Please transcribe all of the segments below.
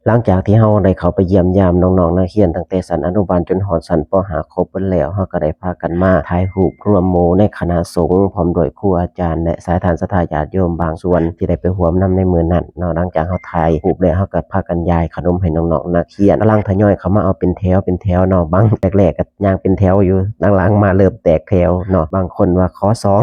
ຫຼັງຈາກທີ່ເຮົາໄດ້ເຂົ້າໄປຢ້ຽມຢາມນ້ອງໆນັກຮຽນ ຕັ້ງແຕ່ຊັ້ນອະນຸບານຈົນຮອດຊັ້ນ ປໍຫ້າ ຄົບເບິດແລ້ວ, ເຮົາກໍໄດ້ພາກັນມາຖ່າຍຮູບລວມໝູ່ໃນຄະນະສົງ ພ້ອມດ້ວຍຄູອາຈານ ແລະ ສາຍທ່ານສັດທາຍາດໂຍມບາງສ່ວນທີ່ໄດ້ໄປຮ່ວມນຳໃນມື້ນັ້ນເນາະ. ຫຼັງຈາກເຮົາຖ່າຍຮູບແລ້ວ, ເຮົາກໍພາກັນຢາຍຂະໜົມໃຫ້ນ້ອງໆນັກຮຽນ, ກຳລັງທະຍອຍເຂົ້າມາເອົາເປັນແຖວເປັນແຖວເນາະ. ບາງແລກໆກໍ ຍ່າງເປັນແຖວຢູ່, ຫຼັງໆມາເລີ່ມແຕກແຖວເນາະ, ບາງຄົນວ່າຂໍສອງ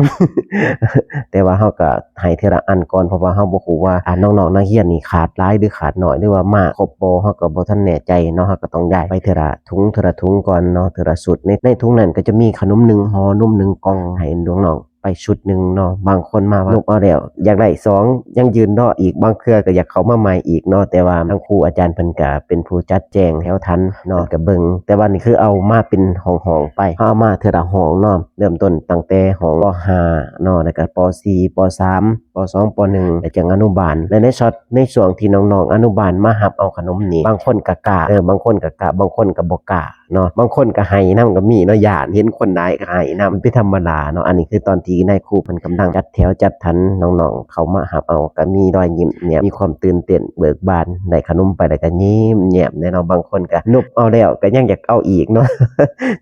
ແຕ່ວ່າເຮົາກໍໃຫ້ເທື່ອລະອັນກ່ອນ ເພາະວ່າເຮົາບໍ່ຮູ້ວ່າ ອາ ນ້ອງໆນັກຮຽນນີ້ຂາດຫຼາຍ ຫຼື ຂາດໜ້ອຍ ຫຼືວ່າມາຄົບບໍ່ ເຮົາກໍບໍ່ທັນແນ່ໃຈເນາະ. ເຮົາກໍຕ້ອງຍ້າຍໄປເທື່ອລະຖົງ ເທື່ອລະຖົງກ່ອນເນາະ, ເທື່ອລະຊຸດ. ໃນ ໃນຖົງນັ້ນກໍຈະມີຂະໜົມໜຶ່ງຫໍ່ ນົມໜຶ່ງກ່ອງ ໃຫ້ນ້ອງໆໄປຊຸດໜຶ່ງເນາະ. ບາງຄົນມາວ່ານົບເອົາແລ້ວ ຢາກໄດ້ສອງ ຍັງຢືນລໍອີກ, ບາງເທື່ອກໍຢາກເຂົ້າມາໃໝ່ອີກເນາະ. ແຕ່ວ່າທາງຄູອາຈານເພິ່ນກໍເປັນຜູ້ຈັດແຈງແຖວທັນເນາະ, ເພິ່ນກໍເບິ່ງ. ແຕ່ວ່ານີ້ຄືເອົາມາເປັນຫ້ອງໆໄປ, ເຮົາເອົາມາເທື່ອລະຫ້ອງເນາະ, ເລີ່ມຕົ້ນຕັ້ງແຕ່ຫ້ອງ ປໍຫ້າ ເນາະ, ແລ້ວກໍ ປໍສີ່ ປໍສາມ ປໍສອງ ປໍໜຶ່ງ ແລ້ວຈັ່ງອະນຸບານ. ແລະ ໃນຊັອດ ໃນຊ່ວງທີ່ນ້ອງໆອະນຸບານມາຮັບເອົາຂະໜົມນີ້ ບາງຄົນກໍກ້າ, ເອີ ບາງຄົນກໍກ້າ, ບາງຄົນກໍບໍ່ກ້າ ເນາະ, ບາງຄົນກໍໄຫ້ນຳກໍມີເນາະ, ຢ້ານເຫັນຄົນຫຼາຍກໍໄຫ້ນຳ ເປັນທຳມະດາເນາະ. ອັນນີ້ຄືຕອນທີ່ນາຍຄູເພິ່ນກຳລັງຈັດແຖວຈັດຖັນນ້ອງໆເຂົ້າມາຮັບເອົາ, ກໍມີລອຍຍິ້ມແຍ້ມ ມີຄວາມຕື່ນເຕັ້ນເບີກບານ, ໄດ້ຂະໜົມໄປແລ້ວກໍຍິ້ມແຍ້ມແນ່ເນາະ. ບາງຄົນກໍນົບເອົາແລ້ວກໍຍັງຢາກເອົາອີກເນາະ,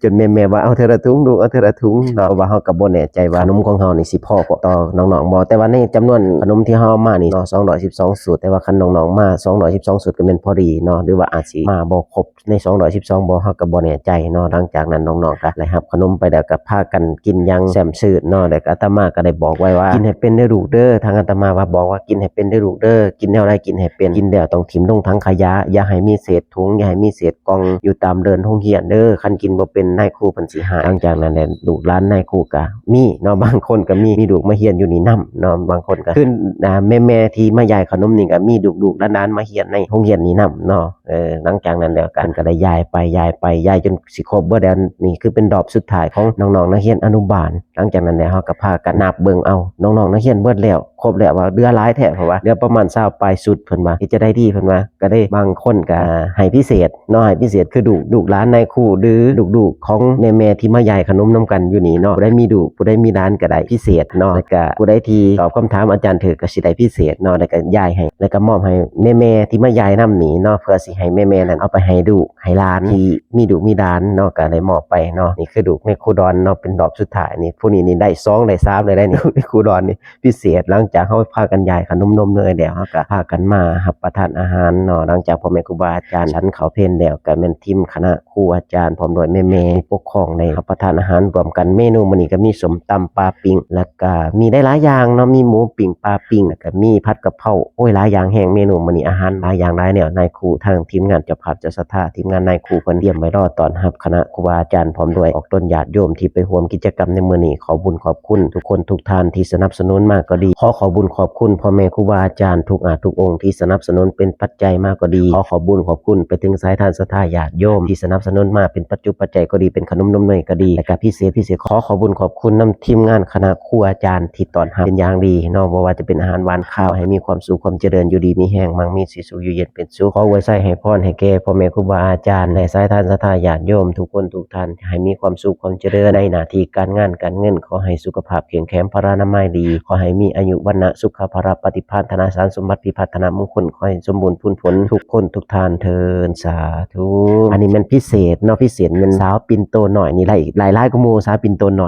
ຈົນແມ່ໆວ່າ ເອົາເທື່ອລະຖົງລູກ ເອົາເທື່ອລະຖົງເນາະ, ເພາະວ່າເຮົາກໍບໍ່ແນ່ໃຈວ່າຂະໜົມຂອງເຮົານີ້ຊິພໍກັບຕໍ່ນ້ອງໆບໍ່. ແຕ່ວ່າໃນຈຳນວນຂະໜົມທີ່ເຮົາເອົາມານີ້ເນາະ ສອງຮ້ອຍສິບສອງຊຸດ, ແຕ່ວ່າຄັນນ້ອງໆມາສອງຮ້ອຍສິບສອງຊຸດກໍແມ່ນພໍດີເນາະ, ຫຼືວ່າອາດຊິມາບໍ່ຄົບ ໃນສອງຮ້ອຍສິບສອງບໍ່ ເຮົາກໍບໍ່ແນ່ໃຈເນາະ. ຫຼັງຈາກນັ້ນນ້ອງໆກໍໄດ້ຮັບຂະໜົມໄປແລ້ວ ກໍພາກັນກິນຢ່າງແຊ່ມຊື່ນເນາະ. ແລ້ວກໍອາດຕະມາກໍໄດ້ບອກໄວ້ວ່າ ກິນໃຫ້ເປັນເດີລູກເດີ, ທາງອາດຕະມາວ່າ ບອກວ່າ ກິນໃຫ້ເປັນເດີລູກເດີ, ກິນແນວໃດກິນໃຫ້ເປັນ, ກິນແລ້ວຕ້ອງຖິ້ມລົງຖັງຂະຫຍະ, ຢ່າໃຫ້ມີເສດຖົງ, ຢ່າໃຫ້ມີເສດກ່ອງຢູ່ຕາມເດີ່ນໂຮງຮຽນເດີ. ຄັນກິນບໍ່ເປັນ ນາຍຄູເພິ່ນຊິຮ້າຍ. ຫຼັງຈາກນັ້ນແຫຼະ ລູກຫຼານນາຍຄູກໍມີເນາະ, ບາງຄົນກໍມີ ມີລູກມາຮຽນຢູ່ນີ້ນຳເນາະ, ບາງຄົນກໍຄື ອ່າ ແມ່ໆທີ່ມາຢາຍຂະໜົມນີ້ກໍມີລູກໆຫຼານໆມາຮຽນໃນໂຮງຮຽນນີ້ນຳເນາະ. ເອີ ຫຼັງຈາກນັ້ນແລ້ວ ເພິ່ນກໍໄດ້ຢາຍໄປ ຢາຍໄປ ຢາຍຈົນຊິຄົບເບິດແລ້ວ. ນີ້ຄືເປັນຮອບສຸດທ້າຍຂອງນ້ອງໆນັກຮຽນອະນຸບານ. ຫຼັງຈາກນັ້ນແລ້ວ ເຮົາກໍພາກັນນັບເບິ່ງເອົາ ນ້ອງໆນັກຮຽນເບິດແລ້ວ ຄົບແລ້ວ ວ່າເຫຼືອຫຼາຍແທ້, ເພາະວ່າເຫຼືອປະມານຊາວປາຍຊຸດ. ເພິ່ນວ່າ ເຮັດຈັ່ງໃດດີ? ເພິ່ນວ່າ ກໍໄດ້ ບາງຄົນກໍໃຫ້ພິເສດເນາະ, ໃຫ້ພິເສດ ຄືລູກ ລູກຫຼານນາຍຄູ ຫຼື ລູກໆຂອງແມ່ໆທີ່ມາຢາຍຂະໜົມນຳກັນຢູ່ນີ້ເນາະ, ຜູ້ໃດມີລູກ ຜູ້ໃດມີຫຼານກໍໄດ້ພິເສດເນາະ. ແລ້ວກໍຜູ້ໃດທີ່ຕອບຄຳຖາມອາຈານຖືກ ກໍຊິໄດ້ພິເສດເນາະ, ແລ້ວກໍຢາຍໃຫ້ ແລ້ວກໍມອບໃຫ້ແມ່ໆທີ່ມາຢາຍນຳນີ້ເນາະ, ເພື່ອຊິໃຫ້ແມ່ໆນັ້ນເອົາໄປໃຫ້ລູກໃຫ້ຫຼານທີ່ມີລູກມີຫຼານເນາະ, ກໍໄດ້ມອບໄປເນາະ. ນີ້ຄືລູກແມ່ຄູດອນເນາະ, ເປັນຮອບສຸດທ້າຍນີ້. ຜູ້ນີ້ນີ້ໄດ້ສອງ ໄດ້ສາມ ໄດ້ໄດ້ນີ້ ລູກແມ່ຄູດອນນີ້ ພິເສດ. ຫຼັງຈາກເຮົາພາກັນຢາຍຂະໜົມນົມເນີຍແລ້ວ ເຮົາກໍພາກັນມາຮັບປະທານອາຫານເນາະ. ຫຼັງຈາກພໍ່ແມ່ຄູບາອາຈານສັນເຂົ້າເພນແລ້ວ ກໍແມ່ນທີມຄະນະ ຄູອາຈານ ພ້ອມດ້ວຍແມ່ໆ ຜູ້ປົກຄອງ ໄດ້ຮັບປະທານອາຫານຮ່ວມກັນ. ເມນູມື້ນີ້ກໍມີສົ້ມຕຳ ປາປີ້ງ ແລ້ວກໍມີຫຼາຍໆຢ່າງເນາະ, ມີໝູປີ້ງ ປາປີ້ງ ແລ້ວກໍມີຜັດກະເພົາ. ໂອ້ຍ ຫຼາຍຢ່າງແຮງເມນູມື້ນີ້, ອາຫານຫຼາຍຢ່າງຫຼາຍແນວ. ນາຍຄູ ທາງທີມງານເຈົ້າພາບເຈົ້າສັດທາ ທີມງານນາຍຄູ ເພິ່ນຕຽມໄວ້ລໍຕ້ອນຮັບຄະນະຄູບາອາຈານ ພ້ອມດ້ວຍອອກຕົນຍາດໂຍມທີ່ໄປຮ່ວມກິດຈະກຳໃນມື້ນີ້. ຂໍບຸນຂອບຄຸນທຸກຄົນທຸກທ່ານທີ່ສະໜັບສະໜູນມາກໍດີ, ຂໍຂອບບຸນຂອບຄຸນພໍ່ແມ່ຄູບາອາຈານທຸກອາດທຸກອົງທີ່ສະໜັບສະໜູນເປັນປັດໄຈມາກໍດີ, ຂໍຂອບບຸນຂອບຄຸນໄປເຖິງສາຍທານສັດທາຍາດໂຍມທີ່ສະໜັບສະໜູນມາເປັນປັດຈຸປັດໄຈກໍດີ, ເປັນຂະໜົມນົມເນີຍກໍດີ. ແລະກະພິເສດ ພິເສດ ຂໍຂອບບຸນຂອບຄຸນນຳທີມງານຄະນະຄູອາຈານທີ່ຕ້ອນຮັບເປັນຢ່າງດີເນາະ, ບໍ່ວ່າຈະເປັນອາຫານຫວານຄາວ. ໃຫ້ມີຄວາມສຸກຄວາມຈະເລີນ ຢູ່ດີມີແຮງ ໝັ່ງມີສີສຸກ ຢູ່ເຢັນເປັນສຸກ. ຂໍອວຍໄຊໃຫ້ພອນໃຫ້ແກ່ພໍ່ແມ່ຄູບາອາຈານ ແລະສາຍທານສັດທາຍາດໂຍມທຸກຄົນທຸກທ່ານ ໃຫ້ມີຄວາມສຸກຄວາມຈະເລີນໃນໜ້າທີ່ການງານການເງິນ, ຂໍໃຫ້ສຸຂະພາບເຂັ້ມແຂງ ພະລານາໄມດີ, ຂໍໃຫ້ມີອາຍຸ ວັນນະ ສຸຂະ ພະລະ ປະຕິພານ ທະນາ ສານສົມບັດ ພິພັດ ທະນະ ມຸງຄຸນ, ຂໍໃຫ້ສົມບູນພູນຜົນທຸກຄົນທຸກທ່ານເທີ້ນ ສາທຸ. ອັນນີ້ແມ່ນພິເສດເນາະ, ພິເສດແມ່ນສາວປິ່ນໂຕນ້ອຍນີ້ ໄດ້ຫຼາຍກວ່າໝູ່ ສາວປິ່ນໂຕນ້ອຍ.